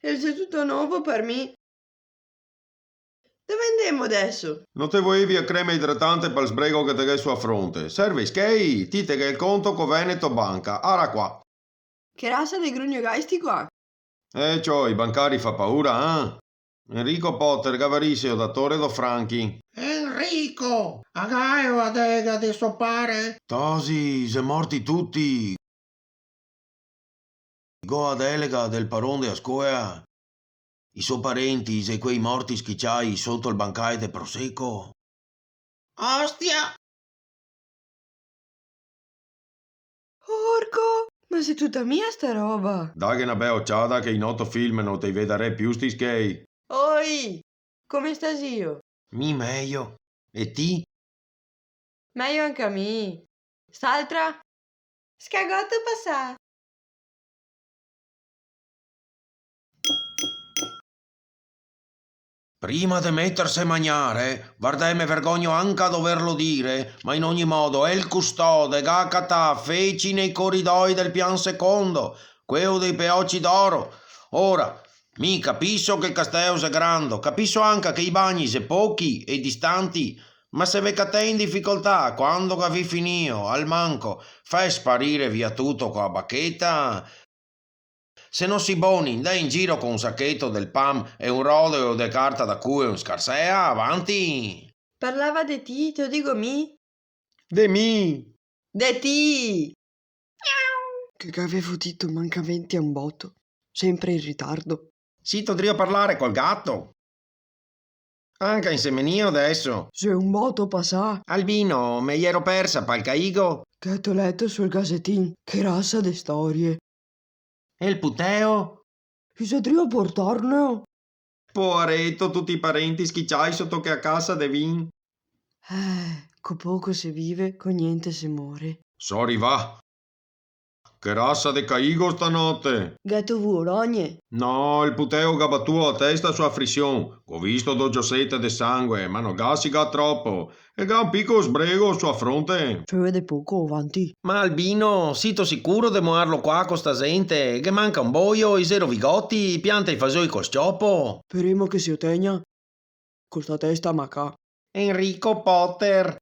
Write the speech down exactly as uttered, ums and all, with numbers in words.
el xe tuto novo par mi. Dove ndemo deso? No te voevi a crema idratante pal sbrego che te ghè su a fronte? Serve i schei, ti te ghè el conto co Veneto Banca, ara qua. Che rasa de grugno gai sti qua? Eh, ciò, i bancari fa paura, eh? Enrico Potter, gavarise, o datore do Franchi. Enrico! A gaeo a dega de so pare? Tosi, xe morti tuti! Go a delega del paron de a scoea. I so parenti, xe quei morti schiciai soto el bancae de Prosecco. Ostia! Orco, ma xe tuta mia sta roba! Daghe na bea ociada che in oto film no te i vedarè più sti schei. Oi, come sta zio? Mi mejo. E ti? Mejo anca mi. St'altra? Scagoto pasà. Prima de meterse a magnare, vardè, me vergogno anca a doverlo dire, ma in ogni modo, el custode ga catà feci nei coridoi del pian secondo, queo dei peoci d'oro. Ora, mi capiso che el casteo xe grando, capiso anca che i bagni xe pochi e distanti, ma se ve catè in dificoltà, quando gavì finìo, almanco, fè sparire via tuto co a bacheta. Se no si boni, ndè in giro co un sacheto del pam e un rodeo de carta da cueo in scarsea, avanti! Parlava de ti, te o digo mi? De mi! De ti! Che gavevo dito mancamente a un boto, sempre in ritardo. Sito drio parlare col gato? Anca insemenìo deso? Xe un boto pasà. Albino, me iero persa pal caigo. Che te o leto sul gazetin, che rasa de storie. E el puteo? I xe drio portarneo. Poareto, tuti i parenti schiciai soto che a casa de vin. Eh, co poco se vive, co gnente se more. So rivà. Che rasa de caigo stanote? Gheto vuo rogne? No, el puteo ga batuo a testa su a frision. Go visto do giosete de sangue, ma no ga sigà tropo. E ga un pico sbrego su a fronte. Se vede poco, vanti. Ma Albino, sito sicuro de moarlo qua co sta zente? Ghe manca un boio, i zero vigoti, pianta i fasoi col sciopo. Speremo che se o tegna. Co sta testa macà. Enrico Potter.